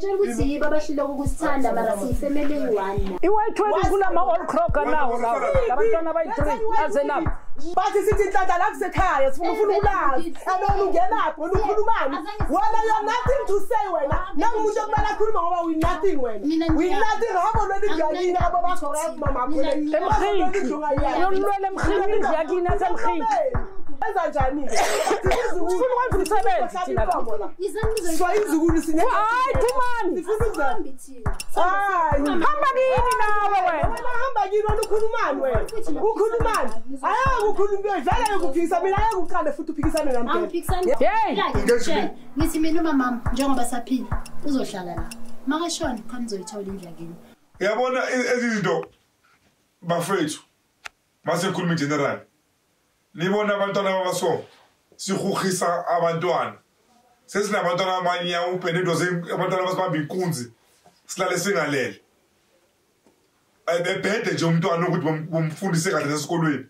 Tshela ukuthi yibo abahluleka ukusithanda mara siyifamily eyi-one. I-white wedding kulama all crocker nawo lawo. Labantwana abayi-3 aze nabo. Bathi sithi inhlanhla la kusekhaya sifuna ufuna ukulazi. Abona ungenaphi wena ukhulumani? Wena you have nothing to say wena. Nangumuntu okumele akhulume ngoba we nothing wena. We nothing habo lweni ndlakini abo bakho mama khona. Emkhiki. Yonilwele emkhiki indlu yakini yasemkhiki. Enza njani ke? Ufuna ukwenza umsebenzi thina la. So izukulu sine. Hayi phumani. Sifuna ukuza. Hayi hamba kini nawe wena. Wena hamba kini wena ukhulumani wena. Ukhulumani? Ayeke ukhuluma vele ukuphikisa mina ayeke uqale futhi uphikisane nami. Angiphikisani. Hey. Ngithi mina umama njengoba saphila uzohlala la. Makashona khona uzoyithola indlu yakini. Uyabona ezizinto bafethu mase khuluma general. Nibona abantwana abaso sihugisa abantwana. Sesinabantwana abanyawo uphenendo abantwana abasibamba inkunzi silale singalele. Ebhede nje umntwana ukuthi bomfundise kahle nesikolweni.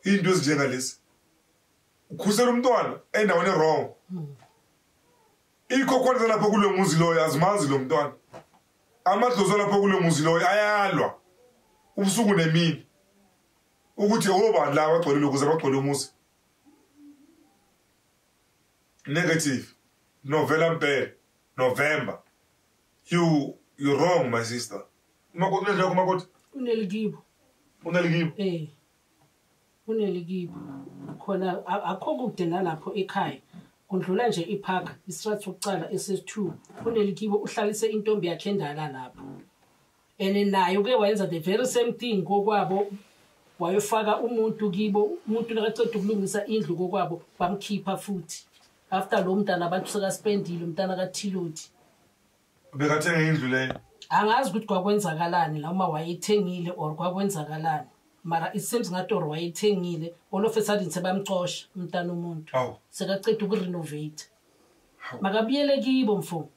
Into ezinjengalezi. Ukhusela umntwana endaweni wrong. Ikho khona lapho kulo muzi loyo azimazi lo mntwana. Amadlozi lapho kulo muzi loyo ayalwa ubusuku nemini. Ukuthi obani la abagcwele ukuze abagcwele umuzi. Negative. November mpela. November. You wrong my sister. Makoti unendleko makoti? Unelikibo. Unelikibo? Eh. Unelikibo. Khona akho kude nalapho ekhaya. Kundlula nje ipark istrat sokucala SS2. Unelikibo uhlalise intombi yakhe endala lapho. Ene nayo ke wayenza the very same thing kokwabo. Wayofaka umuntu kibo, umuntu nakaqeda ukulungisa indlu kokwabo bamkhipha futhi. After lo mntana abantu sekaspendile umntana kaThiloti. Bekathenga indlu leyo. Angazi ukuthi kwakwenzakalani la uma wayethengile or kwakwenzakalani. Mara it seems ngathi or wayethengile all of a sudden sebamcosha umntana umuntu. Sekaqeda ukurenovate. Makabuyele kibo mfo.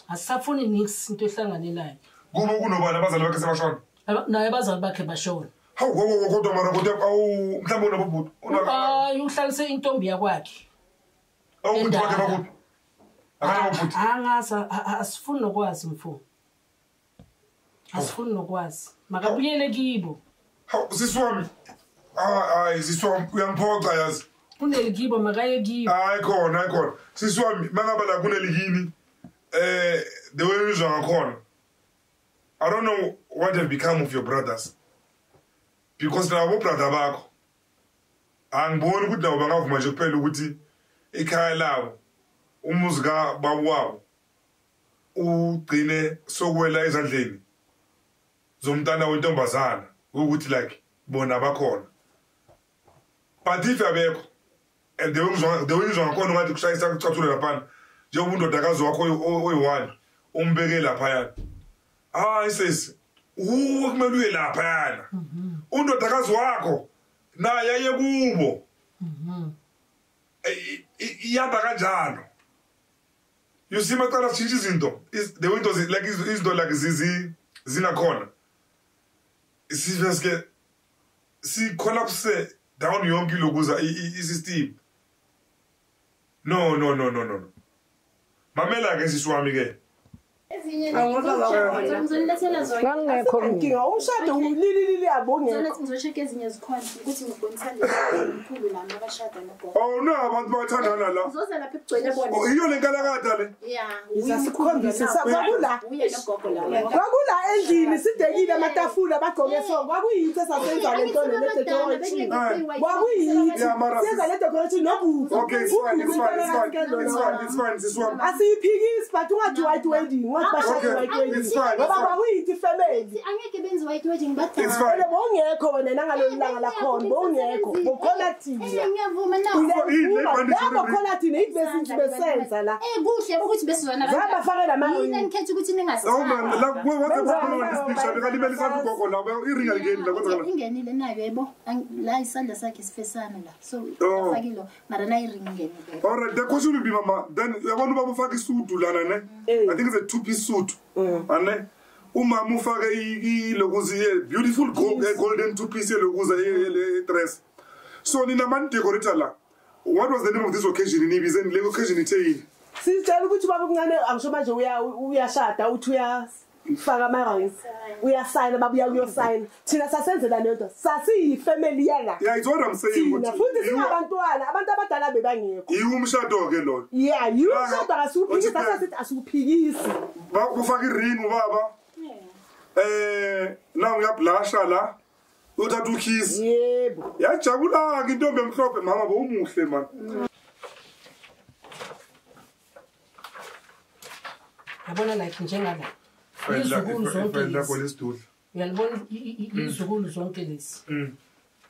Asafuni nix into ehlangane naye. Kubo kunobani abazali bakhe sebashona? Naye abazali bakhe bashona. Hawu kodwa mara kodwa awu mhlawumbe unabobhuti. Hayi uhlalise intombi yakwakhe. Awu umuntu wakhe bakuphi? Akanabobhuti. Angazi asifuni nokwazi mfo. Asifuni nokwazi. Makabuyele kibo. Hawu sisi wami. Hayi sisi wami uyangiphoxa yazi. Kunelikibo makaye kibo. Hayi khona hayi khona. Sisi wami mangaba la kunelikini the way ngizwa ngakhona. I don't know what have become of your brothers. Because nabo brother bakho angiboni ukuthi nabo bangavuma nje kuphela ukuthi ikhaya labo umuzi kababa wabo ugcine sokuwela ezandleni zomntana wentombazana ukuthi like bona bakhona. But if abekho and the way ngizwa ngakhona ngathi kushayisa kucathula lapha njengoba undodakazi wakho oyi-1 umbeke lapha. Hayi sisi ukumele uye laphayana. Undodakazi wakho naye aye kubo. Ihamba kanjalo. You see maqala sitshintsha izinto. The windows like izinto like zizi zingakhona. Siveske si collapse down yonke lokuza i-system. No no no no no. Mamela ke sisi wami ke. Ngangekho inkinga umshado ulilili abongekho. Ngizocheck ezinye zikhona ukuthi ngibonisa le mkhulu nami abashada nogogo. Oh no abantu bayathandana la. Uzoza lapha ekugcwele bona. Oh iyo lenkalakatha le. Yeah. Izasikhombisa kwakula. Uye nogogo la. Kwakula endlini sidekile amatafula bagqoke so kwakuyithi esasenza le nto le decoration. Kwakuyithi senza le decoration nobuku. Okay it's fine it's fine it's fine it's fine it's fine this one. Asiyiphikisi but ungathi white wedding. Okay, it's fine. Ngoba kwakuyithi family. Angeke benze white wedding badala. It's fine. Bongekho wena nangalolu langa lakhona bongekho. Bokhona thina. Ngiyavuma na. Bokhona thina ithi besenza la. Kuhle ukuthi besizwana kanjani. Zabafakela manje. Yini enikhetha ukuthi ningasithandi. Oh man, la what's the problem with this picture? Bekalimele isandla ugogo la, iringa lingeni la kwenzakala. Ingenile nayo yebo. La isandla sakhe sifesana la. So afakile mara na iringa ingenile. All right, the question will be mama, then uyabona ubaba ufaka isudu lana ne? I think it's a two-piece suit. And umama ufake ilokuzi beautiful golden two-piece lokuza dress. So nina man decorator la. What was the name of this occasion? Nibize le occasion ithe yini? Sitshela ukuthi baba omncane angisho manje uyashada uthi uyafaka ama-rings. Uyasayina baba uyasayina. Thina sasenzela lento. Sasiyifamily yala. Yeah, it's what I'm saying. Thina futhi singabantwana, abantu abadala bebangekho. Yiwo umshado ke lo. Yeah, yiwo umshado asiwuphikisi sasithi asiwuphikisi. Bakufaka iring ubaba. Na uyablasha la. Uthatha ukiss. Yebo. Yajabula ke intombi emhlophe mama bowumuhle man. Yabona like njengala. Izukulu zonke lezi. Uyalibona izukulu zonke lezi.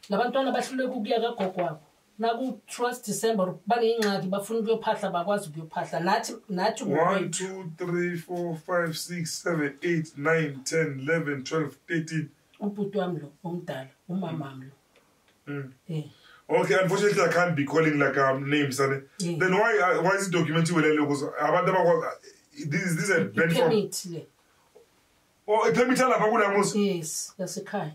Labantwana bahluleka ukuya kagogo wabo. Naku 12 December baneyingxaki bafuna ukuyophahla bakwazi ukuyophahla. Nathi 1 2 3 4 5 6 7 8 9 10 11 12 13. Ubhuti wami lo omdala, umama wami lo. Okay, unfortunately I can't be calling like names. Yeah. Then why is it documented with because abantu abakwazi this is a permit le. Oh, a permit lapha kula muzi. Yes, yasekhaya.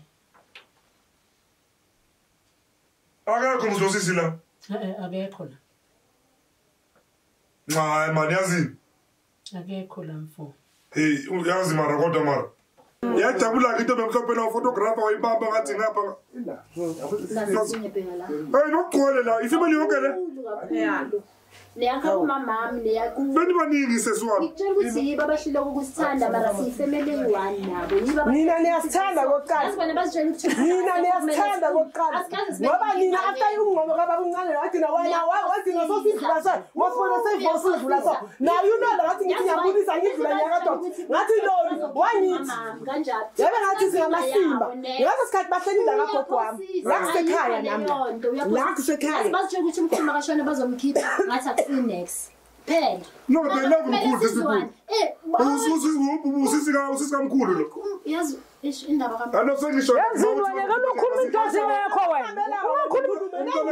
Akekho muzosisi la. Akekho la. Hayi man yazi. Akekho la mfo. Hey, uyazi mara kodwa mara. Yajabula ke intombi emhlophe la photographer wayibamba ngathi ngapha. Hey, nokugcwele la, ifamily yonke le. Yeah. Leyakho umamami leyaku. Beni baningi sesiwami. Ngitshela ukuthi yibo abahluleka ukusithanda mara siyifamily eyi-one nabo. Yibo Nina niyasithanda kokuqala. Yazi bona bazitshela ukuthi Nina niyasithanda kokuqala. Ngoba nina after ukungoma kababa umncane wathi na wena wathi na sosidlula so. Wasibona seyivosudlula so. Now you know ngathi ngithi ngiyabulisa ngidlula nyaka ngathi lo wangithi. Kanjani? Yebe ngathi singamasimba. Ngaso sikhathi bahleli la kagogo wami. La kusekhaya nami. La kusekhaya. Bazitshela ukuthi umkhulu makashona bazomkhipha ngathi akusinext. Phela. No, they love umkhulu this people. Usisi kamkhulu lo. Yazi indaba ka. Anosengisho. Yazini wena kalokhuluma into ezingekho wena. Ungakhuluma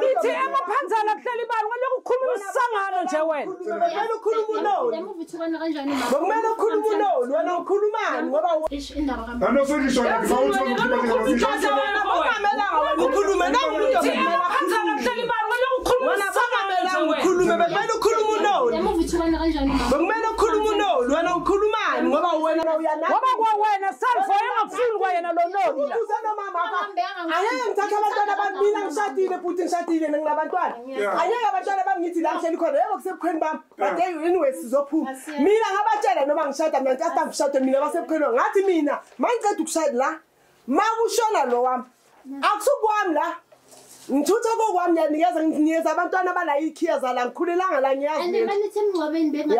nithi emaphanzana kuhleli ibani walokhu ukhuluma isangano nje wena. Kumele ukhulume unoli. Lemuva ithukana kanjani mama? Kumele ukhulume unoli wena ukhulumani ngoba indaba ka. Anosengisho ukhulume nangumuntu emaphanzana kuhleli ibani walokhu ukhuluma isangano nje wena. Ukhulume kumele ukhulume unoli. Lemuva ithukana kanjani mama? Kumele ukhulume unoli wena ukhulumani ngoba wena uyana. Ngoba kwawena self engafuni kwayena lo noli la. Uze nomama angeke ngithathe abantwana bami mina ngishadile futhi ngishadile nginabantwana. Angeke abantwana bami ngithi la ngihleli khona yebo kusebukhweni bami but anyway sizophuma. Mina ngabatshela noma ngishada mina ngicela ngishade mina basebukhweni ngathi mina mangiceda ukushada la makushona lo wami akusukwami la. Ngithutha kokwami ngiyanikeza nginikeza abantwana abala ikhiya zala ngikhulelanga la ngiyazi. And manithi emngcwabeni benga.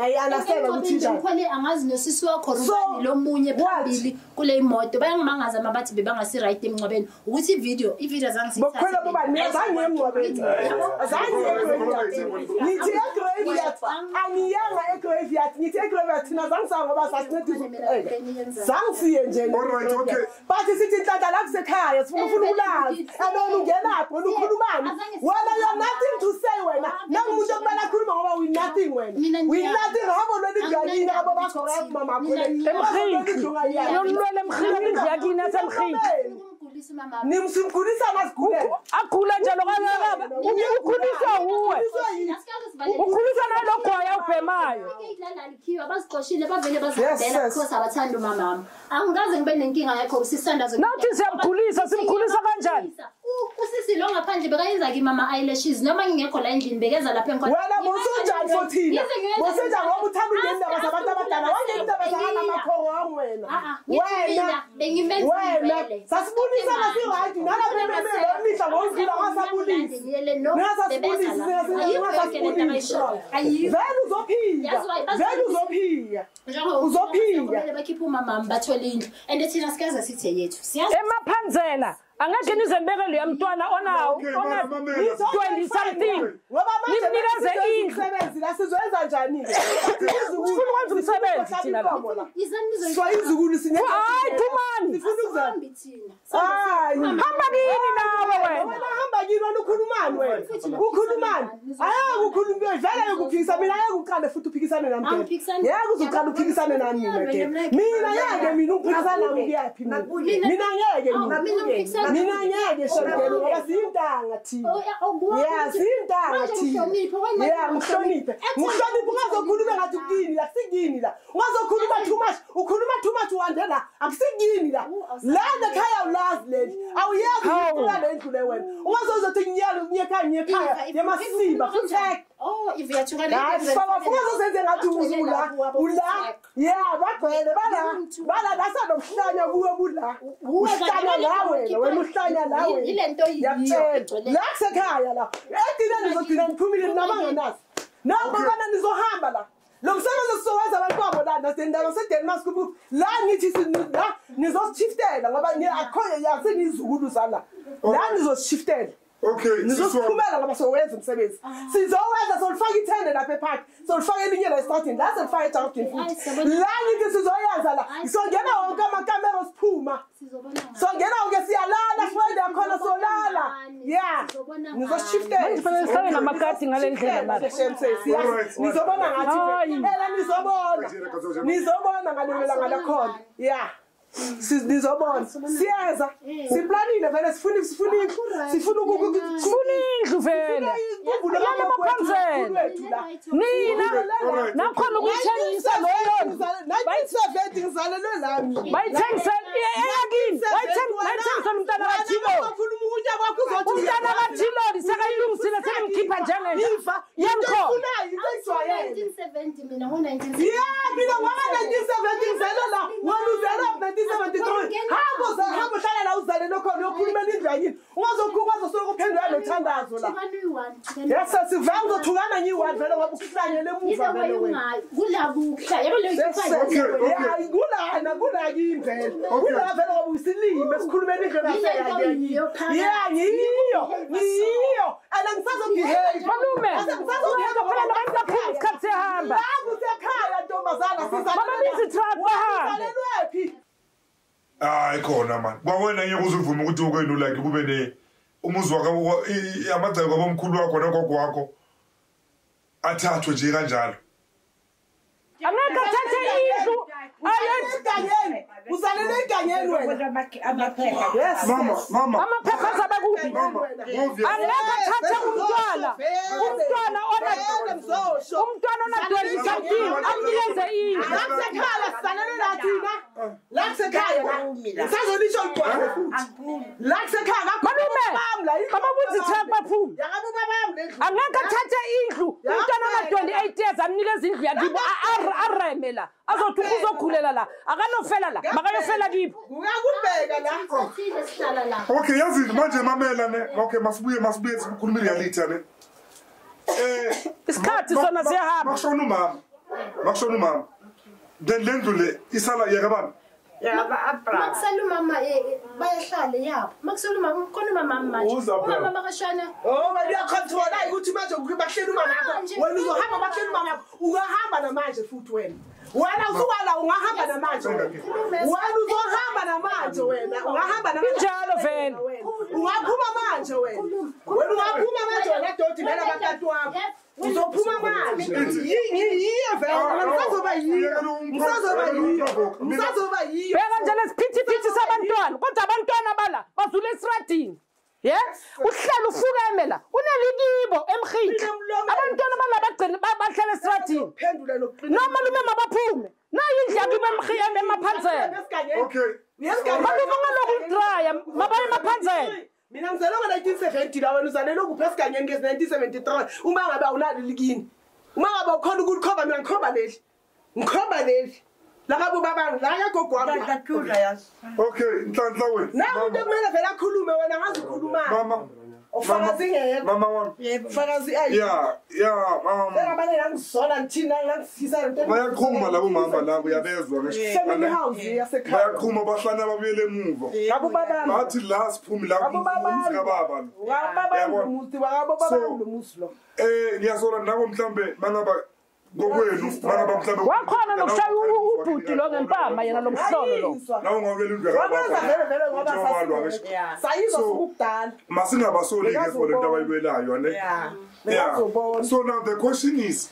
Ukuthi njani. Ngikhwele angazi nosisi wakho ubani lo munye phambili kule imoto bayangimangaza mabathi bebangasi right emngcwabeni ukuthi ivideo zange sithathe. Bokukhwela bobani mina zange emngcwabeni. Zange emngcwabeni. Ngithi egraveyard angiyanga egraveyard ngithi egraveyard thina zange sangoba sasincedisa. Zange siye nje. All right, okay. Bathi sithi inhlanhla la kusekhaya sifuna ufuna ukulazi. Abona ungenaphi ukhulumani. Wena you have nothing to say wena. Nangumuntu okumele akhulume ngoba we nothing wena. We nothing habo leli ndlu abo bakho mama khona. Emkhiki. Yolwele emkhiki indlu yakini yasemkhiki. Nimsimkhulisa ngasigule. Agula njalo kangaka. Ukhuliswa uwe. Ukhuliswa nalogoya ubhemayo. Abazixoshile bavele bazidela because abathanda umama. Angikaze ngibe nenkinga yakho usisanda. Nathi siyamkhulisa simkhulisa kanjani? Usisi lo ngaphandle bekayenza ke mama eyelashes noma ngingekho la endlini bekeza lapha enkhona. Wena bosunjani futhi? Bosunjani ngoba uthanda indaba zabantu abadala wangena indaba zakamakhoro wena. Wena bengimenzile. Sasibulisa si right nala bemihla ngokudlula ngasabulisi. Ngasabulisi. Vele uzophika. Vele uzophika. Uzophika. Kumele bakhiphe umama bathole indlu and thina sikaze sithe yethu. Siyazi emaphanzela. Angeke nizembekele yamntwana onawo ona 20 something. Nimnikeze indlu. Umsebenzi la sizoyenza njani ke? Ufuna ukwenza umsebenzi thina la. So izukulu sinye. Hayi phumani. Sifuna ukuzana. Thina. Hayi hamba kini nawe wena. Wena hamba kini wena ukhulumani? Ukhulumani wena? Ukhulumani? Ayeke ukhuluma vele ukuphikisa mina, ayeke uqale futhi uphikisane nami ke. Yeke uzoqala uphikisane nami mina ke. Mina yeke mina uphikisana nami kuyaphi mina? Mina ngeke mina. Mina ngeke shangelo ngoba siyintanga thina. Yeah, siyintanga thina. Yeah, ngihloniphe. Ngihloniphe ungazokhuluma ngathi kini la, kusikini la. Ungazokhuluma too much, ukhuluma too much uwande la, akusikini la. La ekhaya awulazi leli. Awuyazi ukuthi le ndlu le wena. Ungazozothi ngiyalo ngiyekhaya ngiyekhaya yemasiba futhi. Oh, if you are to ungazozenze ngathi ula ula. Yeah, bagcwele bala. Bala lasanomhlanya kuwe kula. Uhlanya la wena, wena uhlanya la wena. Ilento yiyo. La kusekhaya la. Edina nizogcina niphumile namanganazi. Nababana nizohamba la. Lo msebenzi sizowenza abantu babo la nasendaba seDenmark kubu la ngithi la nizoshiftela ngoba akho yasenizukulu zala. La nizoshiftela. Okay, nizosiphumela ngoba sowenza umsebenzi. Sizowenza solifaka ithende lapha epark. Solifaka elinye la estradini, la solifaka ejardini futhi. La ngithi sizoyenza la. Songena wonke amakamera siphuma. Sizobona. Songena wonke siyalala siwende khona solala. Yeah. Nizoshiftela. Manje fanele sihlale namakati ngale ndlela mara. Nizobona ngathi ela nizobona. Nizobona ngalelela ngalakhona. Yeah. Nizobona. Siyeza. Siplanile vele sifuna sifuna sifuna indlu vele. Lana maphanzela. Nina nakhona ukuyithengisa loyo ndlu. 1970 ngizalelwe lami. Bayithengisela eyakini. Bayithengisela umntana kaThilo. Umntana kaThilo sekayilungisile sekimkhipha njengenja. Yamkhona. Into ejwayele. 1970 mina ngo-1970. Yeah, mina ngoba 1970 ngizalelwe la. Wena uzalelwe 1973. Hamba uhlala la uzalelwe khona uyokhulumela indlu yakini. Ungazokhuluma uphendula nothandazo la. Yes, sivame uzothukana ngiyi-one vele ngoba ukuhlanyele emuva vele wena. Kula kuhla yabo leyo Yeah, kulana kula kimi vele. Kula vele ngoba usilime sikhulumela indlu yakini. Yeah, ngiyo. Ngiyo. And angisazobehave. Malume. Phela nabantu baphuma isikhathi siyahamba. La kusekhaya ntombazana sizalelwe. Bababiza i-truck bahambe. Sizalelwephi? Hayi khona man. Kwawena ngeke uzuvume ukuthi okwenu like kube ne umuzi wakho amagceke kwabomkhulu wakho nogogo wakho athathwe nje kanjalo. Angeke athathe indlu ayenze uzalele egangeni wena. Yes. Mama. Amaphepha azabe kuphi? Angeke athathe umntwana. Umntwana ona umntwana ona 20 something amnikeze indlu. La kusekhaya sizalele la thina. La kusekhaya la. Ngisazolisho ligcwale futhi. La kusekhaya malume. Bababuza i-truck baphume. Angeke athathe indlu umntwana ona 28 years amnikeze indlu yakibo areme la. Azothi uzokhulela la. Akanofela la. Makayofela kibo. Kungakubheka la. Sihlala la. Okay, yazi manje mamela ne. Okay, masibuye sikhuluma reality ne. Isikhathi sona siyahamba. Makushona umama. Makushona umama. Then le ndlu le isala yakabani? Makusala umama bayahlala yabo. Makusala umama khona umama manje. Umama makashana. Oh, wena uyacontrola ukuthi manje bahleli umama wakho. Wena uzohamba bahleli umama wakho. Ungahamba namanje futhi wena. Wena usuka la ungahamba namanje. Wena uzohamba namanje wena. Ungahamba namanje. Injalo vele. Ungaphuma manje wena. Wena ungaphuma manje wena doti vele abatatu wakho. Uzophuma manje. Yiyo vele. Ngisazoba yiyo. Ngisazoba yiyo. Ngisazoba yiyo. Bheka nje lesiphithiphithi sabantwana. Kodwa abantwana bala bazula esradini. Yeah? Uhlala ufukeme la. Unelikibo emkhitha. Abantwana bala bagcina bahlala esradini. Noma lume mabaphume. Nayi indlu yakibo emkhiyeme emaphanzela. Okay. Malume ungalokhu udraya mabaye emaphanzela. Mina ngizalelwe ngo-1970 la wena uzalelwe kuphi esigangeni ngezi-1973 uma ngabe awunalo likini. Uma ngabe ukhona ukulikhomba mina ngikhomba leli. Ngikhomba leli. La kabo baba la kagogo wami. Okay, Nhlanhla wena. Naku into kumele vele akhulume wena ngazi ukhulumani. Mama. Ufakazi ngeke. Mama wami. Yebo, ufakazi ayi. Yeah, Ngabane ngizola ngithina ngisisa lento. Bayaqhuma labo mama labo uyabezwa ngisho. Family house yasekhaya. Bayaqhuma bahlana babuyele emuva. Ngabo baba. Bathi la siphumi la umuzi kababa lo. Ngabo baba umuzi wakabo baba lo muzi lo. Ngiyasola nabo mhlambe mangaba Ngokwenu mangaba mhlambe wakhona nokushaya ubhuti lo ngempama yena lo mhlolo lo. Nawe ungawela indlu yakababa. Vele vele ngoba sayizwa sukudala. Masingabasoli ke for lento abayilwelayo ne. Yeah. So now the question is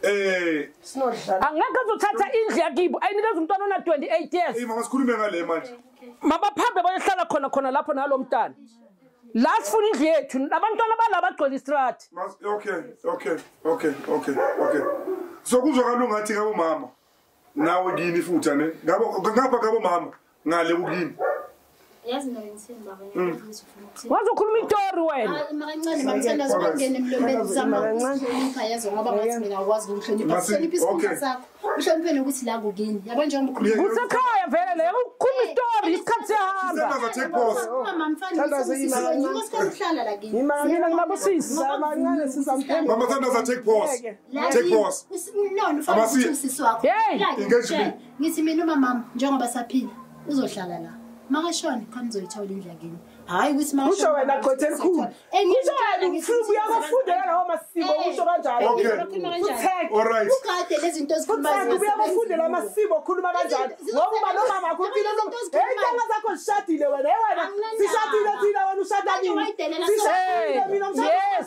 angeke uzothatha indlu yakibo ayinikeza umntwana ona 28 years. Eh mama sikhulume ngale manje. Mabaphambe bayohlala khona khona lapho nalo mntana. La sifuna indlu yethu abantwana balaba bagcwele istrati. Okay. So kuzwakala ungathi ngabo mama nawe kini futhi ne ngabo ngapha ngabo mama ngale ukini. Yazi mina ngithini baba ngiyakuzwa ufuna ukuthini. Wazokhuluma itori wena. Hayi makancane mamthandazo bangene emlomeni zama ukuhlonipha yazo ngoba ngathi mina awukwazi ukungihlonipha. Hlonipha isikhundla sakho. Uhloniphe nokuthi la kukini. Yabo njengoba ukhuluma. Kusekhaya vele leyo ukukhuluma itori isikhathi siyahamba. Take pause. Mama mfana usihlala la kini. Mina nginabusisi. Mama sizamphendula. Mama Thandaza take pause. Take pause. No ufana usisi wakho. Ngithi mina umama njengoba saphila uzohlala la. Makashona khona uzoyithola indlu yakini. Hayi ukuthi makashona. Usho wena gqothe elikhulu. Usho wena ufuna uyabafundela lawo masiko usho kanjalo. All right. Ukade lezi zinto ezikhuluma uyabafundela amasiko okhuluma kanjalo. Ngoba lo mama akho impilo hey intanga zakho zishadile wena. Hey wena sishadile thina wena ushada nini? Sishadile mina ngishada.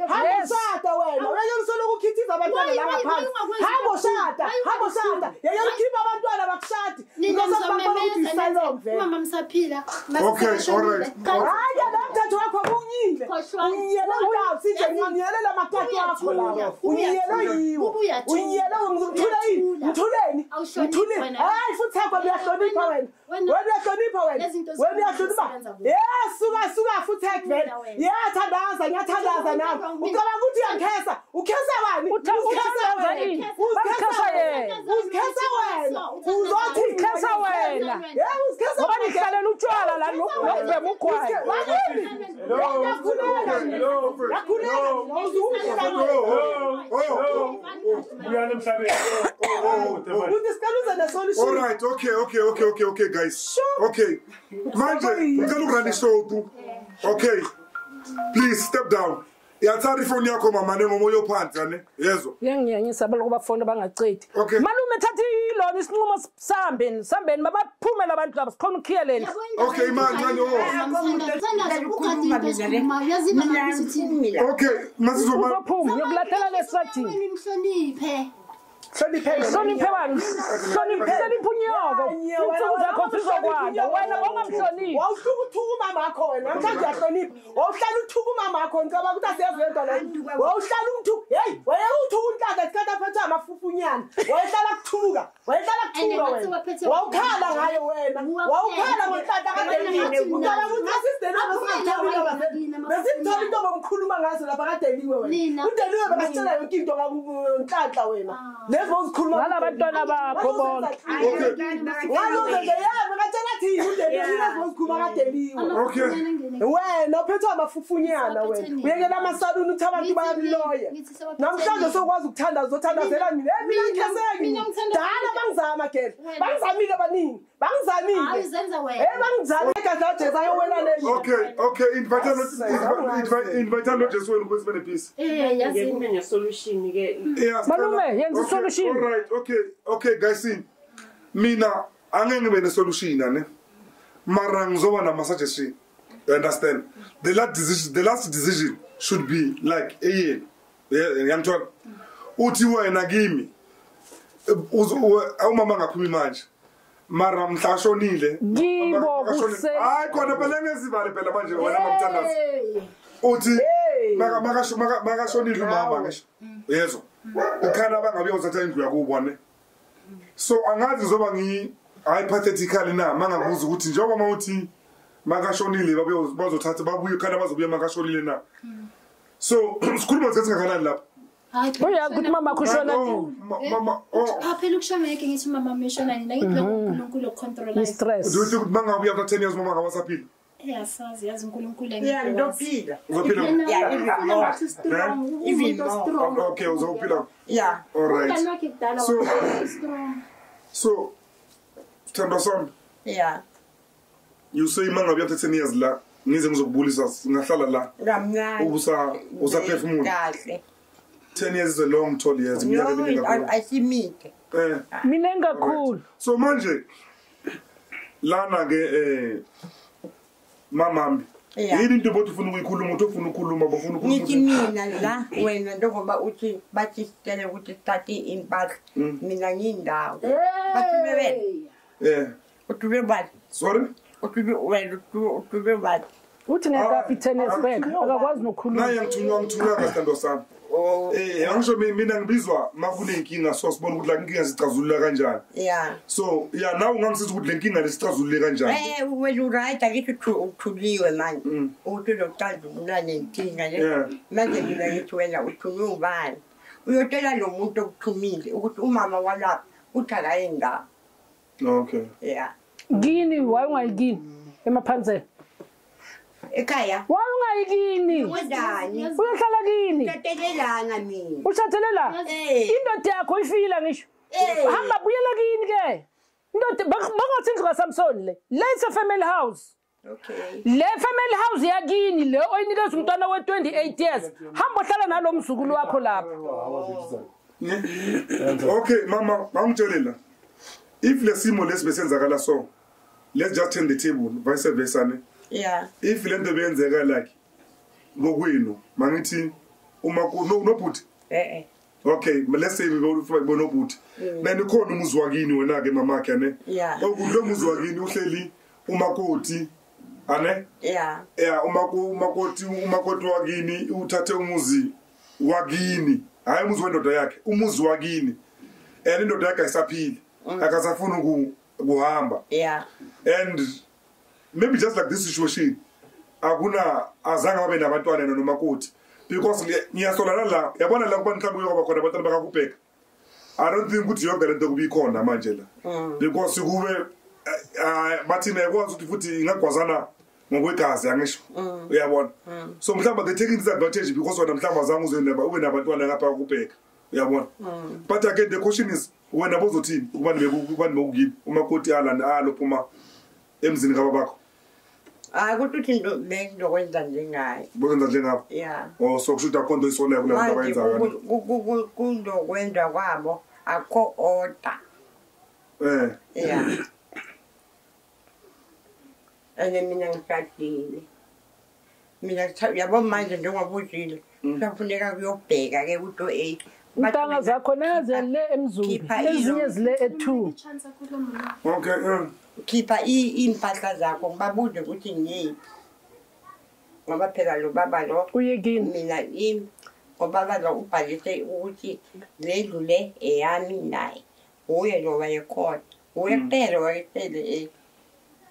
Hamba ushada wena. Uyeke usoloko ukhithiza abantwana la ngaphansi. Hamba ushada. Hamba ushada. Yeke ukhipha abantwana bakushadi. Because bakubona ukuthi isalong vele. Mama msaphila. Okay, all right. Hayi nomthetho wakho kunyile. Unyele utawu sinje ngiyele lamakati wakho lawo. Unyele yiwo. Unyele ngithule yini? Ngithuleni? Ngithuleni. Hayi futhi akho uyahlonipha wena. Wena uyahlonipha wena. Wena uyahlonipha. Yes, suka suka futhi vele. Ngiyathandaza, ngiyathandaza nami. Ucabanga ukuthi uyangikhesa. Ukhesa wani? Ukhesa wena. Ukhesa yena. Ukhesa wena. Uzothi ukhesa wena. Yebo ukhesa. Ngoba nihlalele utshwala la nokubhema ugwayi. All right, okay, guys. Okay. Manje, ngicela ukurun show. Okay. Please step down. Yathari phone yakho mama nengomoya ophansi ne. Yezwa. Ngiyangiyanyisa baloko bafona bangacedi. Malume thatha ilona isinqumo sambeni, sambeni mabaphume labantu laba sikhona ukhiya lendlu. Okay man, Okay, masizoma. Uzophuma ngiyokulathela lestrategy. Ngimhloniphe. Hloniphe bani? Hloniphe unyoko. Insuku zakho zizokwanda. Wena ongamhloniphi. Wawuhluka uthuka umama wakho wena. Namhlanje uyahlonipha. Wawuhlala uthuka umama wakho ngicabanga ukuthi asiyazi lento leyo. Wawuhlala umthuka. Hey, wayewuthuka unhlaka isikhathi aphethe amafufunyana. Wayehlala kuthuka. Wayehlala kuthuka wena. Wawukhala ngayo wena. Wawukhala ngonhlaka kaDeliwe. Ucabanga ukuthi asisidela singathola abazali. Besithola into bomkhuluma ngazo lapha kaDeliwe wena. uDeliwe bekasitshela yonke into ngonhlanhla wena. Ngalabantwana bakho bonke. Okay. Wena uphethwe amafufunyana wena. Uyekela amasaluni uthi abantu bayakuloya. Namhlanje sokwazi ukuthandaza uzothandazela mina. Hey mina ngikheseki. Dala bangizama gele. Bangizamile abaningi. Bangizamile. Hayi uzenza wena. Hey bangizamile igazi laJesu ayowela leli. Okay, invite Jesu wena ukuze sibe peace. Eh yazi ngeke ne solution ke. Malume yenza solution. All right, okay guys. Mina angeke ngibe ne solution ne. Mara ngizoba nama suggestion. You understand? The last decision should be like eyenu. Ngiyangithola. Uthi wena kimi umama ngaphumi manje. Mara mhla shonile. Kibo kuse. Hayi khona phela ngezibale phela manje wena mamthandazo. Uthi makashonile umama ngisho. Yezwa. Ukhana bangabe uzathatha indlu yakubo ne. So angazi ngizoba ngi hypothetically na mangakuza ukuthi njengoba mawuthi makashonile bazothatha babuye khana bazobuya makashonile na. So sikhuluma ngesikhathi singakanani lapha? Hayi uyazi ukuthi mama kushona mama phela ukushona yeke ngithi mama meshona nina ngithi lokho uNkulunkulu ocontrol stress. Do you think mangabuya after 10 years mama ngawasaphila? Eyasazi yazi uNkulunkulu Yeah, ngiyophila. Uzophila? Yeah, even more. Even more. Okay, uzophila. Yeah. All right. So Sithandwa sami. Yeah. You say mangabuya after 10 years la ngize ngizokubulisa ngahlala la. Kamnandi. Ubusa usaphefumula. Kahle. 10 years is a long tall years. No, asimide. Mina kakhulu. So manje lana ke mamami yini into bothi ufuna ukuyikhuluma uthi ufuna ukukhuluma bafuna ukukhuluma. Ngithi mina la wena njengoba uthi bathi sicela ukuthi sithathe impahla mina ngindawo. Bathi wena. Uthi bani? Sorry? Uthi wena uthi bani? Uthi ngekaphi 10 years back akakwazi nokukhuluma. Naye ngithunywa ngasithandwa sami. Angisho mina ngibizwa makunenkinga so sibona ukuthi la inkinga sicazulula kanjani. Yeah. So yeah now ungangisiza ukuthi le nkinga lesicazulule kanjani. Wena uright akithi uthuliwe manje. Uthi uzocazulula nenkinga le. Manje mina ngithi wena uthunywe ubani? Uyotshela lo muntu okuthumile ukuthi umama walapha uthi akayendawo. Okay. Yeah. Kini why ungayikini emaphanzeni? Ekhaya. Why ungayikini? Wenzani? Uyohlala kini? Ushatelelana mina. Ushatelela? Indoda yakho ifila ngisho. Hamba buyela kini ke. Indoda bangathi indlu kaSamson le. Le is a family house. Okay. Le family house yakini le oyinikeza umntwana we 28 years. Hamba ohlala nalo mzukulu wakho lapho. Okay mama, bangitshelela. If lesimo lesibesenzakala so, let's just turn the table vice versa ne. Yeah. If lento beyenzeka like ngokwenu mangithi uma nobhuti okay let's say bonobhuti then ukhona umuzi wakini wena ke mamakhe ne okulo muzi wakini uhleli umakoti ane yeah umakoti wakini uthathe umuzi wakini hayi umuzi wendoda yakhe umuzi wakini and indoda yakhe ayisaphili akasafuni ukuhamba yeah and maybe just like this situation akuna azange babe nabantwana nomakoti because ngiyasola la yabona la kuba mhlawumbe uyoba khona abantwana bakakubheka. I don't think ukuthi yonke lento kubi khona manje la because kube bathi nekwazi ukuthi futhi ingagwazana ngokwegazi angisho uyabona. So mhlawumbe they taking this advantage because wena mhlawumbe azange uze ube nabantwana ngapha kubheka uyabona. But again the question is wena bozothini ukuba nibekukini umakoti alana alophuma emzini kababakho? Akuthi into bengizokwenza njengaye. Bokwenza njengabo? Yeah. Oh so kusho ukuthi akho nto isolayo kule nto abayenzayo. Kundokwenza kwabo akho order. Yeah. Ene mina ngishadile. Mina yabo manje njengoba uzile kufuneka kuyobheka ke ukuthi intanga zakho naze le emzumbe ezinye zile e2. Okay. Khipha impahla zakho ngibabuze ukuthi ngiyiphi ngoba phela lo baba lo uyekini mina ngoba lo ubhalise ukuthi le ndlu le eyami naye uye lo wayekhona uye kuphela wayesele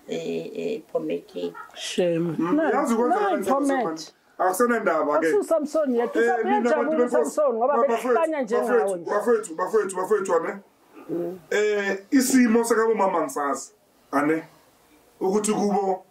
ephomethi. Shame. Yazi kwenza akusenandaba ke uSamson yethu usabuyajabula uSamson ngoba behlanya njengawo nje. Bafethu ane isimo sakabo mama ngisazi ane ukuthi kubo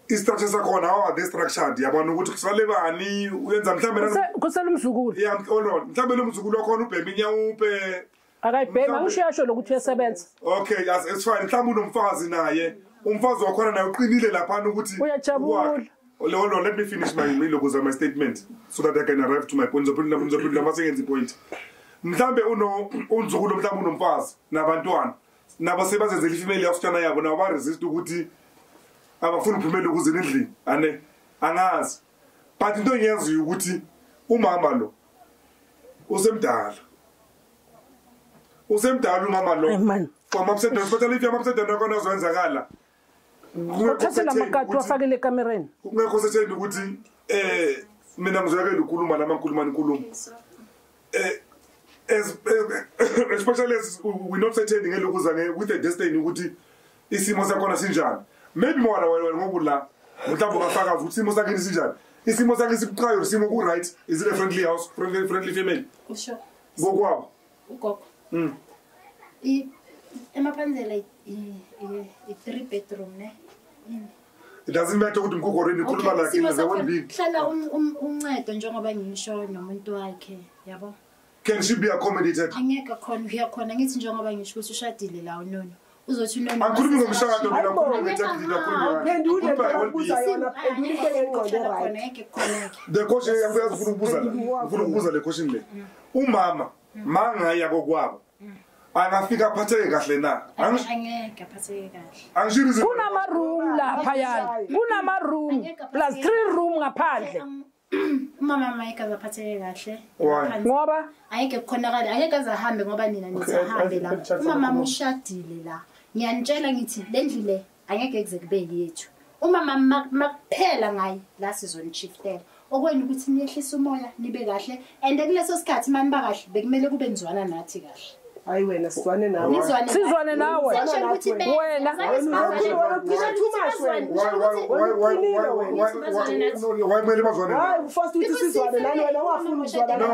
istructure sakhona how are they structured yabona ukuthi kusalebani uyenza mhlambe kusela umzukulu yeah hold on mhlambe lo mzukulu wakhona ubhema inyawupe akayibhema ngisho yasho lokuthi uyasebenza. Okay it's fine mhlambe unomfazi naye umfazi wakhona naye uqinile lapha ukuthi uyajabula. Hold on, let me finish my my statement so that I can arrive to my point. Ngizophendula masengenza point. Mhlambe unzukulu mhlambe unomfazi nabantwana nabo sebazenzela ifamily yasitshana yabo nabo ba resist ukuthi abafuna ukuphumela ukuze endlini ane angazi. But into engiyaziyo ukuthi umama lo usemdala. Usemdala umama lo. Uma msedwa especially if yamamsedwa nakona uzwenzakala. Uthathe lamakati wafakele ekamereni. Kungekho setheni ukuthi mina ngizwakela ukukhuluma nama ngikhuluma inkulumo. Especially as we not certain ngelokuza with the destiny ukuthi isimo sakhona sinjani. Maybe more wena ngokula mhlawumbe ungafakaza ukuthi isimo sakhe sinjani. Isimo sakhe sibuqayo isimo ku right is it a friendly house friendly family? Sure. Ngokwabo. Ugogo. Emaphanzela i 3 bedroom ne. It doesn't matter ukuthi mkhukhu already ukhuluma like in the one big. Hlala uncedo njengoba ngisho nomuntu wakhe yabo. Can she be accommodated? Angeke khona uyakhona ngithi njengoba ngisho ukuthi ushadile la unono. Uzothi noma Angikhulumi ngomshado mina, ngikhuluma nge-title, ngikhuluma Phendule ukubuza yona, phendule into engqondo right. The question ngiyafuna ukubuza la. Ngifuna ukubuza le question le. Umama mangaya kokwabo angafika aphatheke kahle na? Angeke aphatheke kahle. Angishiri Kunama room lapha yana. Kunama room plus 3 room ngaphandle. Umama mayike azaphatheke kahle. Ngoba ayike kukhonakala, angeke azahambe ngoba nina nizahambe la. Umama ushadile la. Ngiyanitshela ngithi le ndlu le angeke kuze kube yethu. Umama makuphela ngaye la sizonishiftela. Okwena ukuthi niyehlisa umoya nibe kahle and kuleso sikhathi mani ba kahle bekumele kube nizwana nathi kahle. Hayi wena sizwane nawe. Sizwane nawe. Wena why kumele bazwane? Hayi first uthi sizwane nani wena wafuna ukuzwana. No.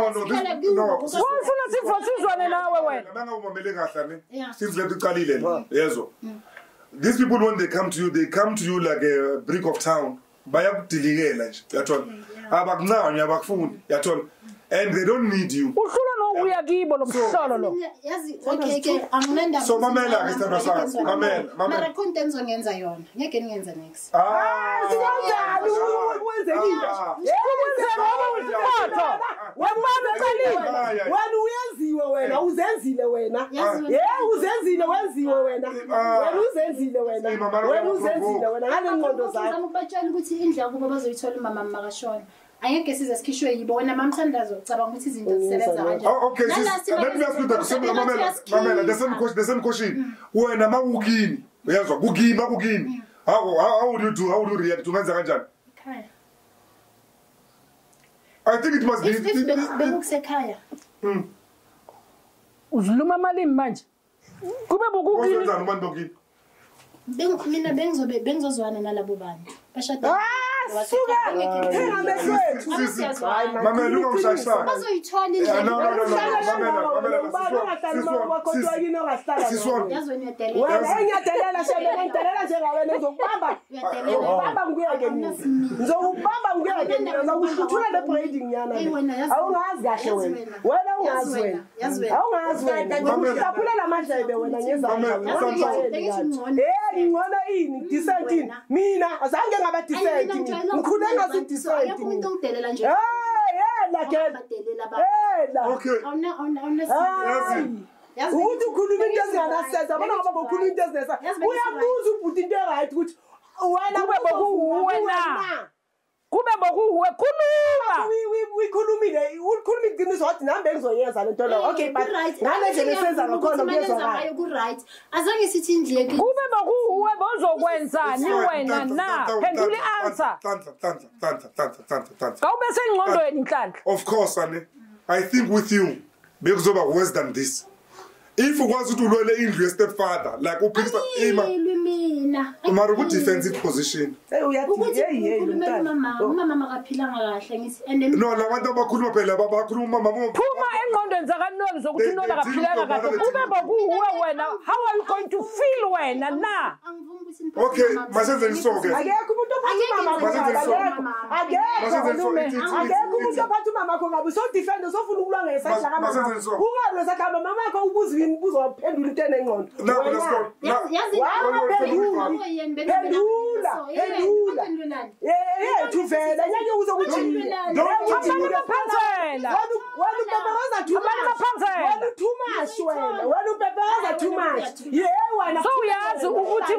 Wafuna sizwane nawe wena. Manga umamele kahle ne. Since lento iqalile yezwa. These people when they come to you, they come to you like a brick of town. Bayakudilikela nje. Uyathola? Abakuncanywa abakufuni. Uyathola? And they don't need you. Uhlula nokuya kibo lo mhlolo lo. Yazi okay ke anginandaba. So mamela ke sithando sami. Mamela. Mara khona into engizoyenza yona. Ngeke ngiyenze next. Ah, sinjani wenzekile? Wena wena uqalile. Wena uyenziwe wena, uzenzile wena. Yeah, uzenzile wenziwe wena. Wena uzenzile wena. Wena uzenzile wena ngale ngqondo zakho. Ngizama ukubatshela ukuthi indlu kubo bazoyithola umama makashona. Angeke size sikhishwe yibona mamthandazo ucabanga ukuthi izinto zisebenza kanjani. Okay, let me ask you the question. Mamela, the same question. Wena mawukini, uyazwa kukini. How would you do? How would you react? Ungenza kanjani? Ekhaya. I think it must be if bekusekhaya. Uzuluma amalimi manje. Kube bokukini. Uzenzani umuntu bokini? Mina bengizobe bengizozwana nalabo bantu. Bashada. Suka! Thenga amehlo ethu. Mamela ungangishayisana. Bazoyithola indlela. No. Mamela. Wena ngiyadelela shebe ngidelela njengawena ngizokubamba. Ngizokubamba ngikuyeke mina. Ngizokubamba ngikuyeke mina. Ngizokuhluthula le braiding yana. Awungazi kahle wena. Wena ungazi wena. Awungazi wena. Ngikutaphulela amadlebe wena ngezandla. Eh ngcono ini decent ini. Mina azange ngaba decent. Ngikhule ngasi decent. Akekho umuntu ongidelela nje. Hey, la girl. Hey la. Okay. Awuna. Ukuthi ukhuluma into ezinganasense, abona ngoba bokhuluma into ezinesa. Uyabuza ubhuti into right ukuthi wena kube bokuwe na. Kube bokuwe khuluma. Uyikhulumile, ulikhuluma iqiniso wathi nami bengizoyenza lento lo. Okay, but ngale ndlela esenza ngakhona kuyezwakala. Ku right. Azange sithi indlu yethu. Kube bokuwe bozokwenzani wena na? Phendula i-answer. Nhlanhla. Kawube sengqondweni Nhlanhla. Of course, Anne. I think with you bekuzoba worse than this. If ukwazi ukuthi ulwele indlu ye-stepfather like uphikisa ima mina. Mara ku defensive position. Hey uyathi hey umama umama makaphilanga kahle ngithi and no labantu abakhuluma phela bakhuluma mama phuma engqondweni zakaNoli zokuthi uNoli akaphilanga kahle kube bokuwe wena how are you going to feel wena na? Angivumi ukuthi okay masenze lisoke akekho umuntu ophatha umama akekho umuntu ophatha umama akho ngabe so defend usofuna ukulwa ngesandla kamama ungalwe ngesandla kamama akho ubuza imibuzo waphendula into enengqondo yazi phendula yethu vele ngeke uze ukuthi wena upepereza too much wena too much wena upepereza too much ye wena so uyazi ukuthi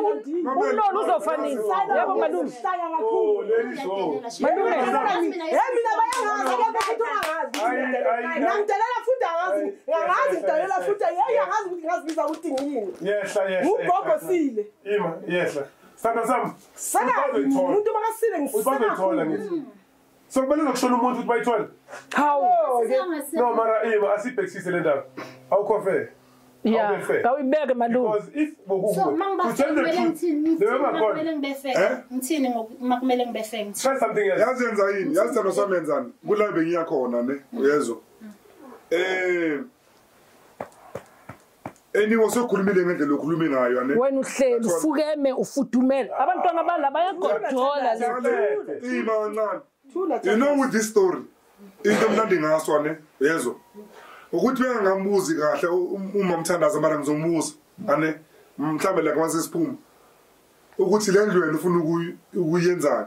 uNoli uzofanisa yebo malume hlaya kakhulu malume hey mina bayangazi akekho futhi ongazi ngidelela futhi angazi ngangazi ngidelela futhi hey angazi ukuthi ngazibiza ukuthi ngiyini yehla yehla ugogo sile ima yehla sanda sami saka umuntu makasile ngisayithola ngithi so kumele ngokushona umuntu ukuthi bayithole hawu no mara ima asibhekisise le ndaba awukho fair yeah awuyibeke malume because if bokuwe so mangibafike ngithini ngithini ngokumele ngibefeke try something else yazi yenza yini yazi sithando sami yenzani kula bengiya khona ne uyezwa Anyway sokhulumile ngendlela okhuluma ngayo ane wena uhleli ufukeme ufudumele abantwana bala bayagodola le ima kancane you know with this story into mnandi ngaso ane uyezwa ukuthi bengangambuzi kahle uma mthandaza mara ngizombuza ane Mhlambe la kwase siphuma ukuthi le ndlu wena ufuna ukuyenzani.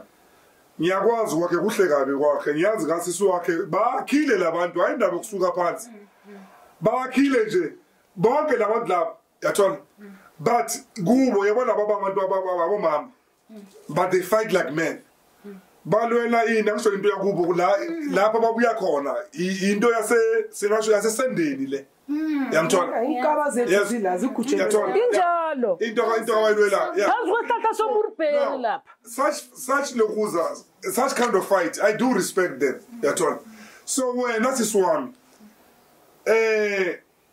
Ngiyakwazi kwakhe kuhle kabi kwakhe, ngiyazi ngasisi wakhe bakhile labantu, hayi indaba yokusuka phansi. Bakhile nje bonke labantu laba, yathola. But kubo yabona baba abantu abomama. But they fight like men. Balwela ini angisho into yakubo la lapha babuya khona into yase singasho yasesendeni le. Yamthola. Inkaba zethu zila zigujele. Injalo. Into abayilwela. Phansi kwesihlahla somurubheni lapha. Such lokuza, such kind of fight, I do respect them. Yathola. So wena sisi wami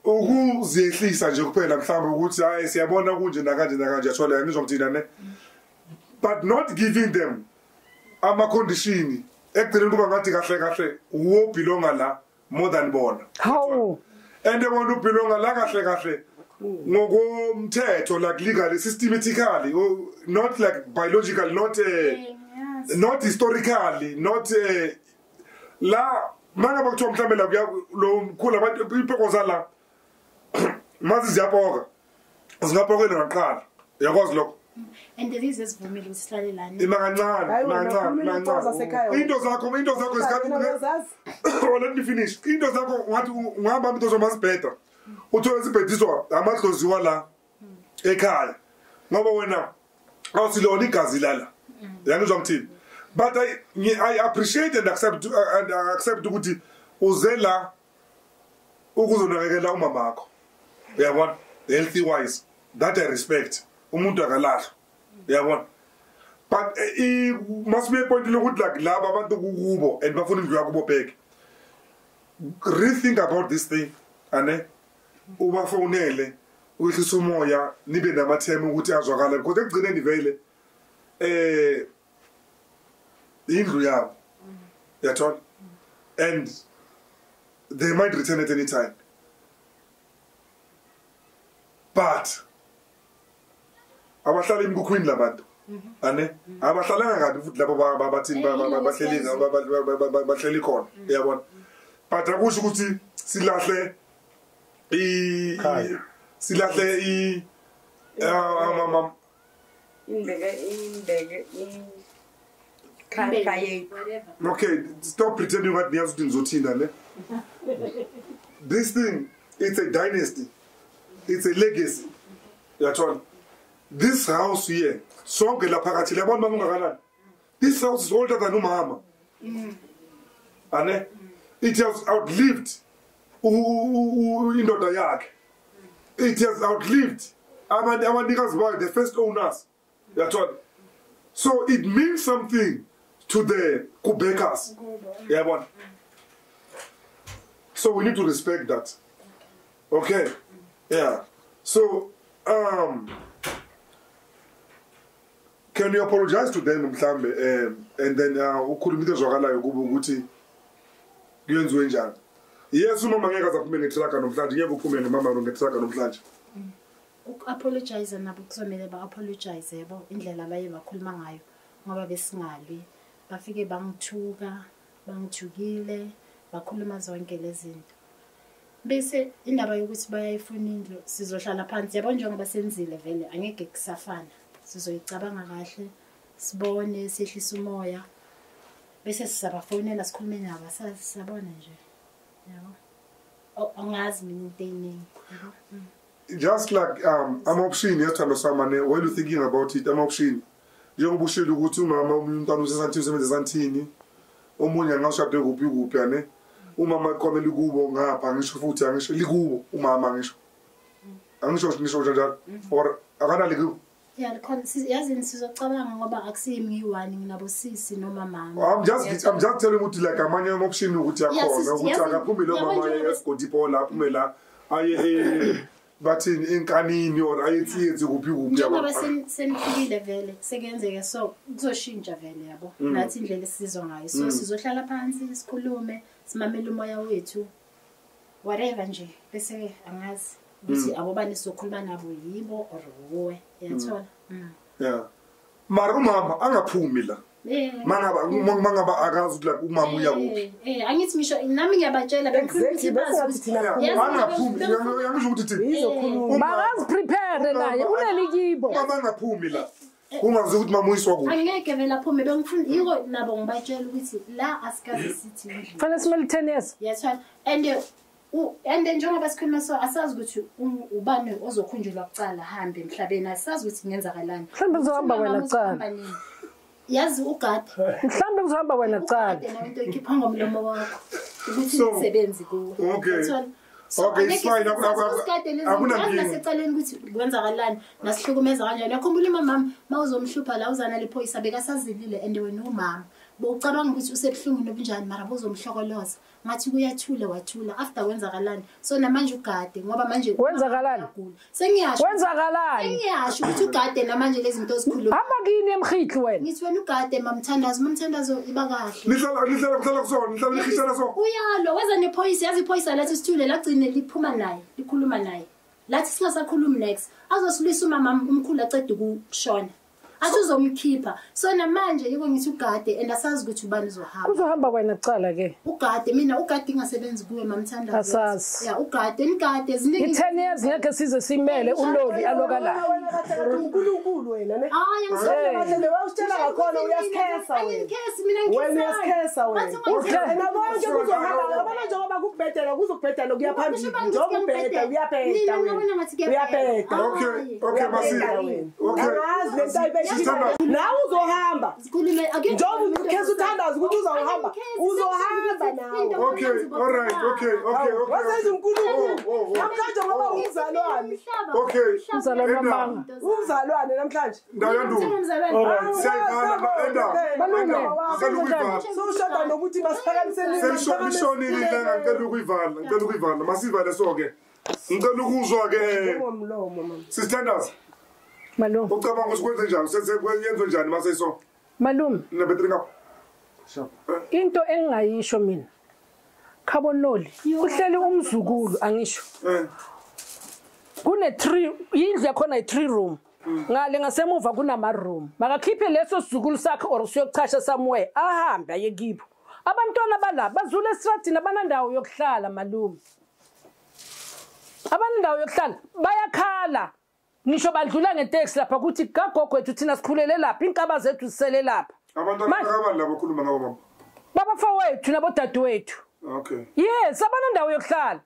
ukuzehlisa nje kuphela mhlawumbe ukuthi hayi siyabona kunje nakanje nakanje yathola ngizwa ngithina ne. But not giving them ama condition ekugcineni kuba ngathi kahle kahle uwo belonga la more than bona. How? And they want to belong la kahle kahle ngokomthetho, like legally, systematically, not like biological, not not historically, not la manga bakuthiwa mhlambe la lo mkhulu abantu ipoko la mazi ziyapoka zingapokela naqala uyakwazi lokho. And there is esivumile ukuthi sihlale lana. Ima kancane, kancane. Into zakho isikhathi. Let me finish. Into zakho ngathi ungahamba into zomazibheda. Uthole sibhediswa amadloziwa la ekhaya. Ngoba wena awusilona igazi lala. Yangizwa ngithini? But I appreciate and accept ukuthi uze la ukuzonakekela umama wakho. Uyabona? Healthy wise. That I respect. Umuntu akalahla. Uyabona? But must be a point lokuthi like laba abantu kukubo and bafuna indlu yakubo back. Rethink about this thing ane ubafonele uyehlisa umoya nibe namathema ukuthi azwakala because ekugcineni vele indlu yabo. Uyathola? And they might return at any time. But abahlala emkhukhwini labantu ane abahlalanga kabi futhi labo babathini bahleli khona uyabona. But akusho ukuthi silahle i imbeke Okay, stop pretending what niyazi ukuthi ngizothinda ne. This thing, it's a dynasty. It's a legacy. Uyathola? This house here, sonke lapha phakathi labona bangakanani. This house is older than umama. Ane? It has outlived indoda yakhe. It has outlived abanikazi bayo, the first owners. Uyathola? So it means something to the Quebecers. Yeah, so we need to respect that. Okay. Yeah. So can you apologize to them mhlambe and then ukhuluma into ezwakalayo kubo ukuthi kuyenziwe njani? Yes, umama ngeke azaphume ngetruck namhlanje, ngeke uphume nemama ngetruck namhlanje. Uku-apologize nabo kuzomele ba-apologize yabo indlela abaye bakhuluma ngayo ngoba besingalwi. Bafike bangithuka, bangithukile, bakhuluma zonke lezi zinto. Bese indaba yokuthi bayayifuna indlu sizohlala phansi yabo njengoba senzile vele angeke kusafana. Sizoyicabanga kahle, sibone, sehlise umoya. Bese sizabafonela sikhulume nabo sasabona nje. Yabo. Angazi mina into eyiningi. Just like I'm option yethando samane while you thinking about it, I'm option. Njengoba ushilo ukuthi umama umntwana usesanthini usebenza esantini, omunye angashade kuphi kuphi ane. Umama kwamele kubo ngapha ngisho futhi angisho likubo umama ngisho. Angisho njalo or akanali kubo. Yeah, yazini sizocabanga ngoba akusimi ngiyi-one nginabo sisi noma mama. I'm just telling ukuthi like amanye option ukuthi akhona ukuthi akaphume lo mama eSigodipola aphume la aye bathini enkanini or ayethiyenze kuphi kuphi njengoba senifikile vele sekuyenzeka so kuzoshintsha vele yabo nathi indlela esizwa ngayo so sizohlala phansi sikhulume simamele umoya wethu whatever nje bese angazi ukuthi abobani sizokhuluma nabo yibo or wuwe uyathola. Yeah. Mara umama angaphumi la. Mangaba akazi ukuthi like umama uya kuphi. Angithi ngisho nami ngiyabatshela bengikhuluma ukuthi bazi angaphumi ngisho ukuthi thini. Makazi prepare naye unelikibo. Mama angaphumi la. Kungazi ukuthi mama uyiswa kuphi. Angeke vele aphume bengifuna yiko nabo ngibatshela ukuthi la asikaze sithi indlu. Fanele simele 10 years. Yes and and njengoba sikhuluma so asazi ukuthi ubani ozokhunjulwa kucala hambe emhlabeni asazi ukuthi kungenzakalani. Mhlawumbe uzohamba wena kucala. Yazi ugade. Mhlawumbe uzohamba wena kucala. Ugade nawe into ikhipha ngomlomo wakho ukuthi umsebenzi kuwe. Okay. Okay, it's fine. Akuna secaleni ukuthi kwenzakalani nasihlukumeza kanjani. Yakhumbula umama mawuzomhlupha la uzana lephoyisa bekasazilile and wena umama. Bowucabanga ukuthi usebuhlungu nobunjani mara bozomhlokoloza. Ngathi kuyathula wathula after kwenzakalani. So namanje ugade ngoba manje kwenzakalani? Sengiyasho. Kwenzakalani? Sengiyasho ukuthi ugade namanje lezi zinto ozikhuluma. Hamba kini emkhitli wena. Ngithi wena ugade mamthandazo, mamthandazo iba kahle. Nihlala kuhlala kusona, nihlala nikhishana so. Uyalo weza nephoyisa, yazi iphoyisa lathi sithule lagcine liphuma naye, likhuluma naye. Lathi singasakhulumi next. Azosilwisa umama umkhulu acede ukushona. Athi uzomkhipha. So namanje yiko ngithi ugade and asazi ukuthi ubani uzohamba. Uzohamba wena kucala ke. Ugade mina ugade ingasebenzi kuwe mamthandazo. Asazi. Yeah ugade nigade ziningi. I10 years ngeke size simele uloli aloka la. Wena kahle uNkulunkulu wena ne. Hayi ngisola kahle wawusitshela ngakhona uyasikhetha wena. Angikhesi mina ngikhesa. Wena uyasikhetha wena. Wena konke kuzohamba yabona njengoba kubhedela kuzokubhedela kuya phambili. Njengoba ubheda uyabheda wena. Uyabheda. Okay masi. Okay. Angazi lento ayibe nawe uzohamba. Njengoba ukhesa uthandaza ukuthi uzohamba. Uzohamba nawe. Okay, all right, okay. Wasenza uNkulunkulu. Namhlanje ngoba umzalwane. Okay. Umzalwane wamanga. Umzalwane namhlanje. Ndawo yandulo. All right, siyayibhala enda. Malume. Soshada nokuthi masiphakamiseni. Selishonile ilanga ngicela ukuyivala, ngicela ukuyivala. Masivale sonke. Ngicela ukuzwa ke. Ngomlomo mama. Sisithandaza. Malume. Ucabanga ukuthi kwenze njani? Senze njani mase so? Malume. Nabetringa. Into engingayisho mina. Khabonoli, kuhleli umzukulu angisho. Kune 3 indlu yakhona i3 room. Ngale ngasemuva kunama room. Makakhiphe leso sizukulu sakhe or siyochasha somewhere ahambe aye kibo. Abantwana bala bazule estradini abanandawo yokuhlala malume. Abanandawo yokuhlala bayakhala. Ngisho badlula ngeteksi lapha kuthi kagogo wethu thina sikhulele lapha inkaba zethu zisele lapha. Abantwana abanye labo khuluma ngabo mama. Babafowethu nabodadewethu. Okay. Yes, abanandawo yokuhlala.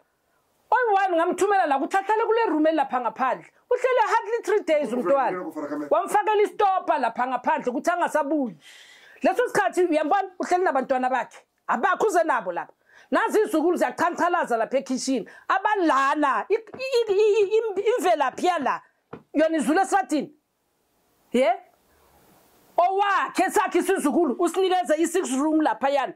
Oyi-one ngamthumela la ukuthi ahlale kule room elapha ngaphandle. Uhlele hardly 3 days umntwana. Wamfakela istopa lapha ngaphandle ukuthi angasabuyi. Leso sikhathi uyambona uhleli nabantwana bakhe. Abakho uze nabo lapha. Nazi izukulu ziyaqhanqalaza lapha ekhishini. Abalana imvelaphi yala. Yona izulu esatini. Ye? Owakhe sakhe isizukulu usinikeze i6 room lapha yana.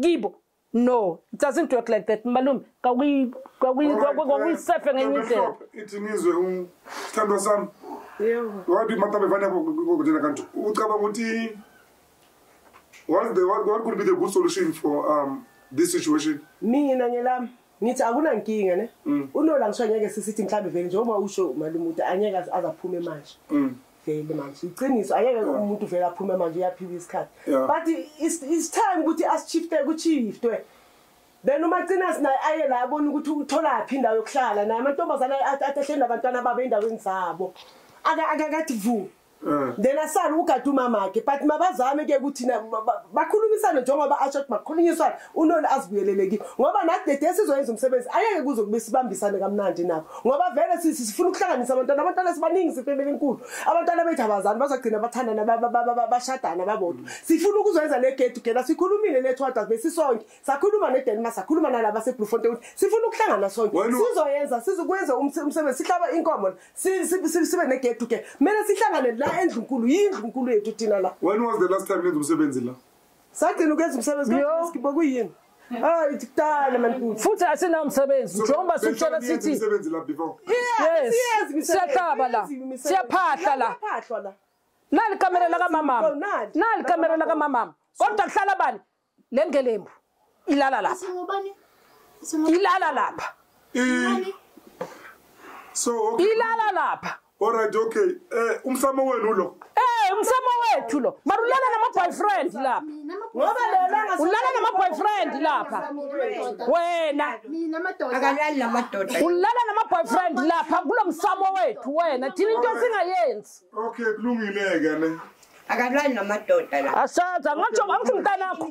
Kibo. No, it doesn't work like that. Malume, kwakuyisefe ngenye indlela. Ithi nizwe umthandwa sami. Yebo. Wathi matabe vana kokutena kanti ucabanga ukuthi what could be the good solution for this situation? Mina ngelami ngithi akunankinga ne. Unola ngisho ngeke sisithi mhlambe vele njengoba usho malume ukuthi angeke azaphume manje. Vele manje iqiniso angeke umuntu vele aphume manje uyaphiwa isikhathi. But it's time ukuthi ashiftwe kuchiftwe. Then umagcina sinaye aye la abona ukuthi uthola phi indawo yokuhlala naye amantombazana athi nabantwana babo endaweni zabo. Akakathi vu. Then asala ugada umamakhe but mabazame ke ukuthi bakhulumisane njengoba asho ukuthi makhulunyiswane uNoli azibuyelele ngoba nathi lede sizoyenza umsebenzi ayeke kuze kube sibambisane kamnandi nabo ngoba vele sifuna ukuhlanganisa abantwana sibaningi sifemeli enkulu abantwana bethu abazali bazagcina bathandana bashadana babodwa sifuna ukuzoyenza le get together sikhulumile lethwada besisonke sakhuluma neDenmark sakhuluma nalaba seBloemfontein ukuthi sifuna ukuhlangana sonke sizoyenza sizokwenza umsebenzi sihlaba inkomo sibe ne get together mina sihlangane la endlunkulu yindlunkulu yethu thina la. When was the last time nenza umsebenzi la? Sagcina ukwenza umsebenzi kuyini? Hayi kudala man futhi asinawo umsebenzi njengoba sitshela sithi umsebenzi la before. Yes, siyahlaba la. Siyaphahla la. Siyaphahla la. Nali kamera la kamama. Nali kamera la kamama. Kodwa kuhlala bani? Lengelembu. Ilala lapha. Ilala lapha. So okay. Ilala lapha. All right, okay. Umsamo wenu lo. Umsamo wethu lo. Mara ulala nama boyfriend lapha. Ngoba lena ulala nama boyfriend lapha. Wena mina madoda. Akalali namadoda. Ulala nama boyfriend lapha kulomsamo wethu wena. Thina into singayenzi. Okay, kulungile ke ne. Akalali namadoda la. Asaza ngatsho angithi mntanakho.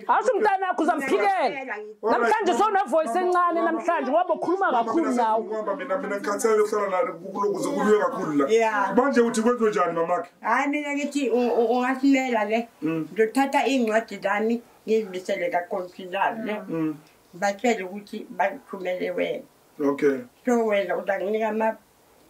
Asho mntanakho uzamphikela. Namhlanje sona voice encane namhlanje ngoba ukhuluma kakhulu nawe. Mina ngikhathele ukuhlala nawe kulokuze kuliwe kakhulu la. Manje uthi kwenziwe njani mamakhe? Hayi mina ngithi ungasimela le. Ngizothatha incwadi zami ngizibisele kaconsular le. Batshele ukuthi bakuthumele wena. Okay. So wena uzakunika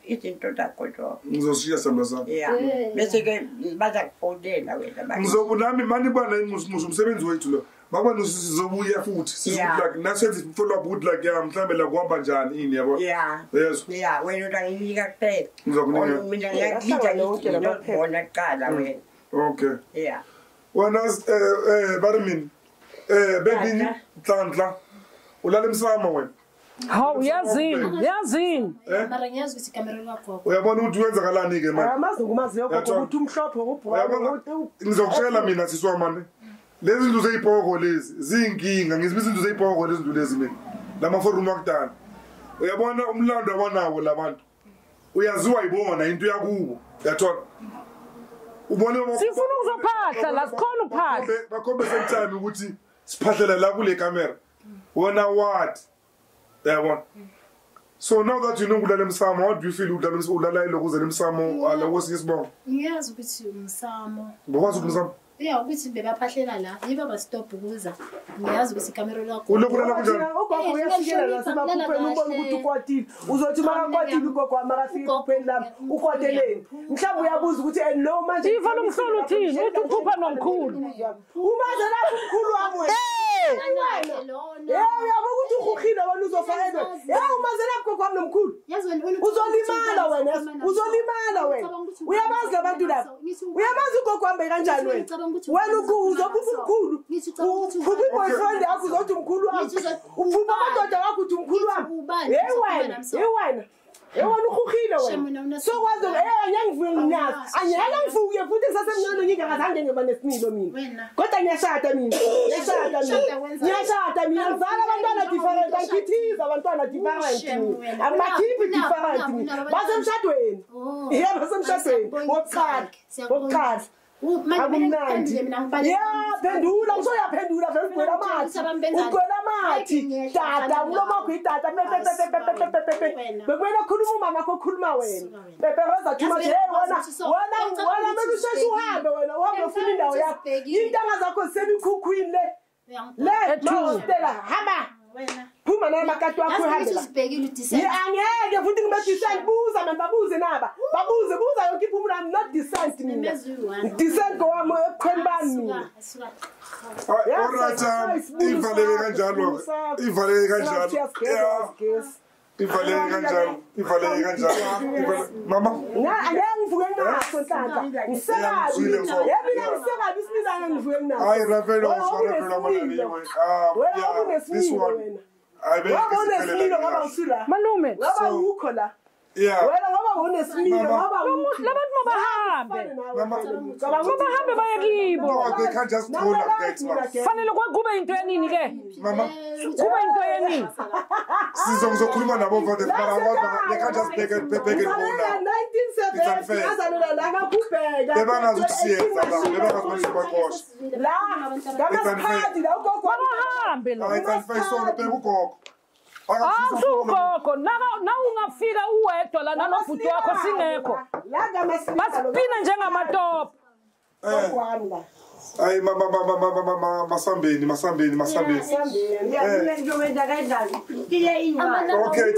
izinto zakho zo. Ngizoshiya samba sami. Yeah. Bese ke bazakufonela wena. Ngizobunami mani bana umsebenzi wethu lo. Baba sizobuya futhi sizokuthi like nasenze follow up ukuthi like ya mhlambe la kuhamba njani ini yabo. Yeah. Yes. Yeah, wena utanginika kuphela. Ngizokunika. Mina ngiyakubiza ngizobona kuqala wena. Okay. Yeah. Wena Barmin baby Nhlanhla ulala emsamo wena. Hawu yazini, yazini. Mara ngiyazi ukuthi ikamero lakho. Uyabona ukuthi wenzakalani ke manje? Amazi ngumazi yokho ukuthi umhlophe ngobhuwa. Ngizokutshela mina siswa manje. Lezi zinto zeyipoko lezi ziyinkinga, ngizibiza izinto zeyipoko lezi zinto lezi mina. Lama forum akudala. Uyabona umlando abanawo labantu. Uyaziwa ibona into yakubo. Uyathola? Ubone sifuna ukuzophahla la sikhona uphahla. Bakhombe same time ukuthi siphahlela la kule camera. Wena what? Yabona. So now that you know ulala emsamo, how do you feel ulala ilokuze lemsamo alokwesinye isibongo? Ngiyazi ukuthi umsamo. Ngokwazi ukuthi umsamo. Yeah, ukuthi bebaphahlela la, yiba ba stop ukuza. Ngiyazi ukuthi ikamero lakho. Ulokulala kunjani? Ugogo uyafikela la semaphupheni ubona ukuthi ukwatile. Uzothi makakwatile ugogo makafika ephupheni lami, ukwateleni. Mhlawumbe uyabuza ukuthi and no manje. Iva lomhlolo uthini? Uthi uphupha nomkhulu. Umaze lapho umkhulu wami wena. Eh uyabona ukuthi uhukhile wena uzofa edwa. Eh umaze lapho gogo wami nomkhulu. Uzolimala wena, uzolimala wena. Uyabazi labantu lapha. Uyabazi ugogo wami kanjani wena? Wena uzophupha umkhulu. Uphupha boyfriend yakho uzothi umkhulu wami. Uphupha amadoda wakho uthi umkhulu wami. Hey wena, hey wena. Hey wena uhukhile wena. Sokwazi angivuke nginazo. Angeke ngivuke futhi ngisasemncane ngingakazange ngiba nesimilo mina. Kodwa ngiyashada mina. Ngiyashada mina. Ngiyashada mina. Ngizala abantwana different, angithithiza abantwana different. Amakhiphi different mina. Basemshadweni. Yeah, basemshadweni. Wokuqala. Wokuqala. Akumnandi. Yeah, phendula, usoyaphendula vele ugcwele amathi. Ugcwele amathi. Tata, umlomo wakho itata. Pepe. Bekumele ukhuluma umama wakho okhuluma wena. Pepe roza too much. Hey wena, wena wena kumele usheshe uhambe wena, uhambe ufuna indawo yakho. Intanga zakho zisemikhukhwini le. Le, mawustela, hamba. Wena. Phuma namakati wakho uhambe. Angeke futhi ngibe decent, buza man, babuze naba. Babuze, buza yonke iphumula, I'm not decent mina. Decent ngowami ebukhweni bami mina. Alright, ivaleke kanjalo. Ivaleke kanjalo. Ivaleke kanjalo. Ivaleke kanjalo. Mama. Angeke ngivuke nginaso Nhlanhla. Ngisekabi. Yebo mina ngisekabi isibizana ngivuke nginaso. Hayi Rafael, Rafael amanani. Wena unesimilo wena. Ngoba unesimilo ngoba usula. Malume. Ngoba ukho la. Yeah. Wena ngoba unesimilo ngoba labantu mabahambe. Mabahambe baye kibo. No, they can't just go like that. Fanele kube into yanini ke? Mama. Kube into yanini? Sizo ngizokhuluma nabo for the they can't just pick and go now. 1970 azalelwa la ngakubheka. Bebangazi ukuthi siyenza la, bebangazi ukuthi sibaxosha. La, ngamasikhathi la ugogo mabahambe la. It's unfair so bheka ugogo. Awugogo na ungafika uwedwa la nalobhuti wakho singekho. Basipina njengamatopo. Hayi mama masambeni masambeni masambeni. Okay,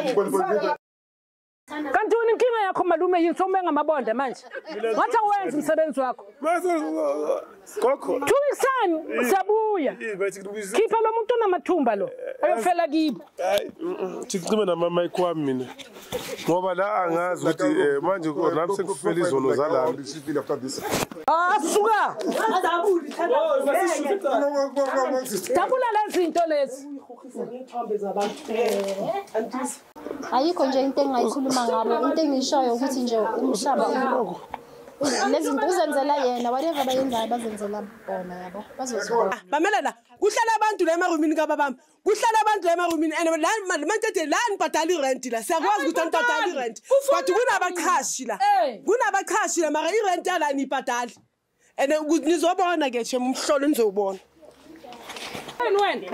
people. Kanti wena inkinga yakho malume yini sokume ngamabonde manje? Ngathi awenze umsebenzi wakho. Gogo. 2 weeks time siyabuya. Khipha lo muntu onamathumba lo. Ayofela kibo. Hayi, thicime nama mic wami mina. Ngoba la angazi ukuthi manje nami sengifela izono zalana. Ah suka. Dabula lezi zinto lezi. Ayikho nje into engayikhuluma ngabo, into engishoyo ukuthi nje umshaba lezi zinto uzenzela yena, whatever bayenzayo bazenzela bona yabo. Bazozibona. Mamela la, kuhlala abantu la emarumini kababami. Kuhlala abantu la emarumini and la manje la nibhadala irent la. Siyakwazi ukuthi anibhadala irent. But kunabaqhashi la. Kunabaqhashi la mara irent yala nibhadali. And nizobona ke nje umhlolo nizobona. Wena wena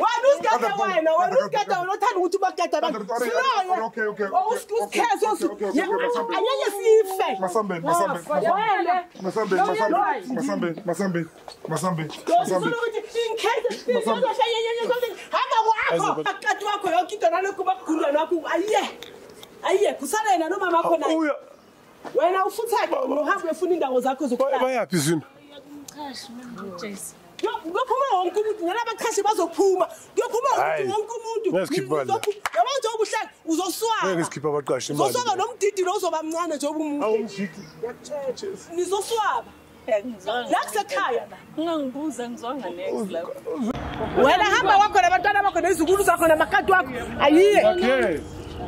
wena wena usigada wena uthanda ukuthi ubagada abantu. Okay okay. Angeke sife. Masambe masambe. Masambe masambe masambe masambe. Masambe. Hamba kwakho. Akati wakho yonke into nalokhu bakugula nakho ayiye. Ayiye kusala yena nomama wakho naye. Wena ufuthake uhamba uyofuna indawo zakho zokuhlala. Bayaphi zini? Kuyophuma wonke umuntu nalabaqhashi bazophuma. Kuyophuma wonke umuntu. Yabo nje ubuhlaka uzoswaba. Ngeke sikhiphe abaqashi imali. Uzoswaba nomdidi lo uzoba mncane nje obumuntu. Awumdidi. Nizoswaba. La kusekhaya. Ungangibuza ngizwanga next lapho. Wena hamba wakho nabantwana bakho nezizukulu zakho namakati wakho. Ayiye. Okay.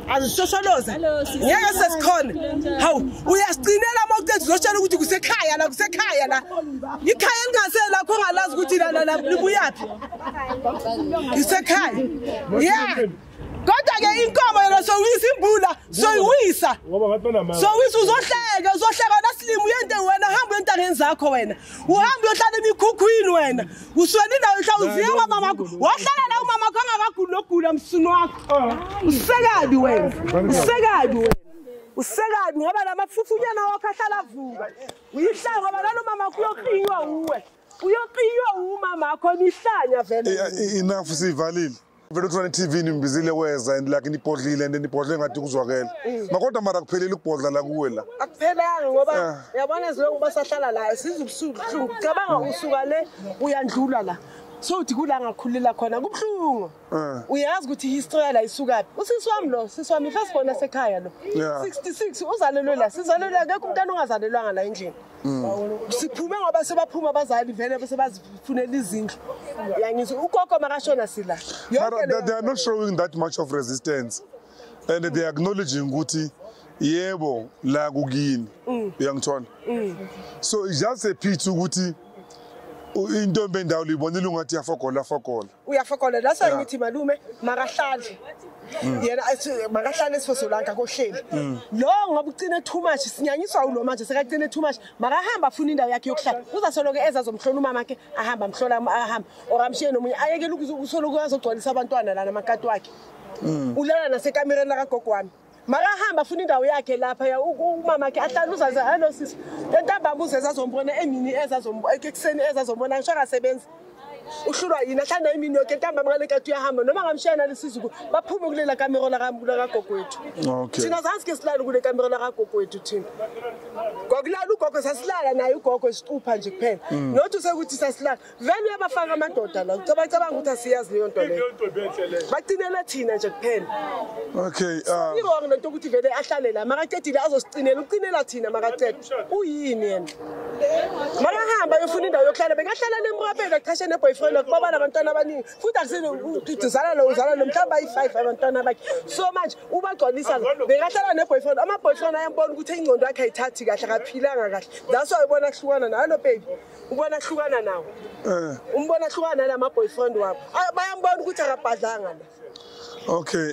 Azishosholoza. Ngeke sesikhona. Hawu, uyasigcinela mawuqeda uzotshela ukuthi kusekhaya la, kusekhaya la. Ikhaya elingasela lakho ongalazi ukuthi la la libuyaphi. Isekhaya. Yeah. Kodwa ke inkomo yona soyisa imbula, soyiwisa. Ngoba ngathi banamanga. Sowisa uzohleka, uzohleka nasilimu uyente wena, hamba uyentangeni zakho wena. Uhamba uyohlala emikhukhwini wena. Uswela indawo yohlala uziye kwamama wakho. Wahlala la umama wakho angakaguli nokugula msunu wakho. Usekabi wena. Usekabi wena. Usekabi ngoba lamafufunyana wakho ahlala avuka. Uyihlanga ngoba lalo mama wakho uyoqinywa uwe. Uyoqinywa umama wakho nihlanya vele. Enough sivalile. Vele TV nimbizile weza and like nibhodlile and nibhodle ngathi kuzwakele. Makodwa mara kuphelile ukubhodla la kuwe la. Akuphelanga ngoba uyabona ezilongo basahlala la sizubusuku buhlungu. Cabanga usuka le uyandlula la. So uthi kula ngakhulela khona kubuhlungu. Uyazi ukuthi history la isukaphi. Usisi wami lo, sisi wami first born asekhaya lo. 66 uzalelwe la, sizalelwe akekho umntana ongazalelwanga la endlini. Siphume ngoba sebaphuma abazali vele bese bazifunela izindlu. Yangizwa ugogo makashona sila. Yonke they are not showing that much of resistance and they are acknowledging ukuthi yebo la kukini. Uyangithola? So it's just a pity ukuthi intombi endawo libonile ungathi yafogola fogola. Uyafogola that's why ngithi malume makahlali. Yena makahlale esifosolanka kohleli. Lo ngoba ucine too much sinyanyiswa ulo manje sekacine too much makahamba afuna indawo yakhe yokuhlala. Uzasoloke ezazomhlola umama wakhe ahamba amhlola ahamba or amshiye nomunye ayekele ukusoloke azogcwalisa abantwana lana amakati wakhe. Ulala nasekamereni lakagogo wami. Makahamba afuna indawo yakhe lapha ya umama wakhe ahlala uzaze hello sisi. Entambama uzeza azombona emini ezazombona ekuseni ezazombona ngisho akasebenzi. Uhlulwa yini ahlala emini yonke entambama ngalekathi uyahamba noma ngamshiya nalesizulu baphume kulela kamero la kagogo wethu. Okay. Thina zange ke silale kule kamero la kagogo wethu thina. Ngokulala ugogo sasilala naye ugogo isicupha nje kuphela. Not usekuthi sasilala. Vele uyabafaka amadoda la. Ucabanga ukuthi asiyazi leyo nto leyo. Bacinela thina nje kuphela. Okay. Iwrong lento ukuthi vele ahlale la makaqedile azosicinela ucinela thina makaqeda. Uyini yena? Makahamba ayofuna indawo yokuhlala bekahlala nemrabele aqhashe neboyfriend baba nabantwana abaningi futhi akusele uzala lo uzala lo mhlawumbe ayi-5 abantwana bakhe. So manje ubagcwalisa bekahlala neboyfriend ama-boyfriend ayambona ukuthi ingqondo yakhe ayithathi kahle akaphilanga kahle. That's why ubona hlukana nayo baby. Ubona hlukana nawo. Umbona hlukana nama-boyfriend wabo. Bayambona ukuthi akabhadlanga la. Okay,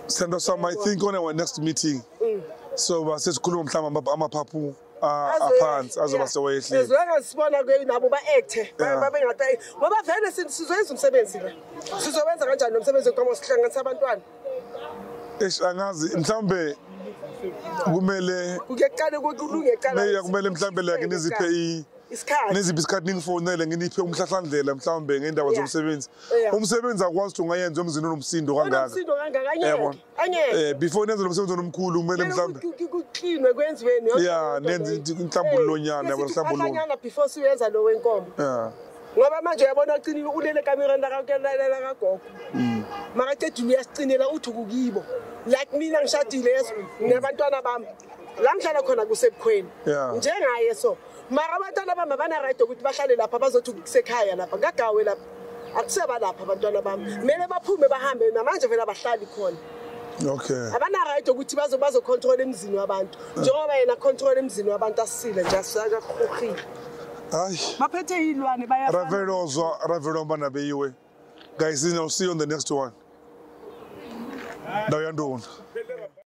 Sendo Sam, I think on our next meeting. So sesikhuluma mhlawumbe amaphaphu aphansi azoba sewehlile. Ezwanga sibona ke nabo ba-acte babengathi ngoba vele sizoyenza umsebenzi la. Sizowenza kanjani lo msebenzi ngoba sihlanganisa abantwana? Eish angazi mhlawumbe kumele kuqale kulunge kuqala. Kumele mhlawumbe like niziphe isikhathi. Niziphe isikhathi ningifonele nginiphe umhlahlandlela mhlawumbe ngendaba zomsebenzi. Umsebenzi akwazi ukuthi ungayenza emzini onomsindo kangaka. Onomsindo kangaka angeke. Angeke. Before nenze lo msebenzi onomkhulu kumele mhlawumbe kuklinwe kwenziweni yonke. Yeah, nenze inhlambululonyana yabo inhlambululo. Before siyenza lo wenkomo. Yeah. Ngoba manje uyabona uqinile ulele kamereni la kagogo. Makaqedile uyasicinela uthi kukibo. Like mina ngishadile yeso nginabantwana bami. La ngihlala khona kusebukhweni. Njengaye so. Mara abantwana bami abana right ukuthi bahlale lapha bazothi kusekhaya lapha. Ngagawe lapha. Akuseba lapha abantwana bami. Kumele baphume bahambe namanje vele abahlali khona. Okay. Abana right ukuthi bazo control emzini wabantu. Njengoba yena control emzini wabantu asile nje asakakhokhi. Hayi. Baphethe ilwane bayafana. Ravelozwa, Ravelo bana beyiwe. Guys, I'll see you on the next one. Ndawuyandona.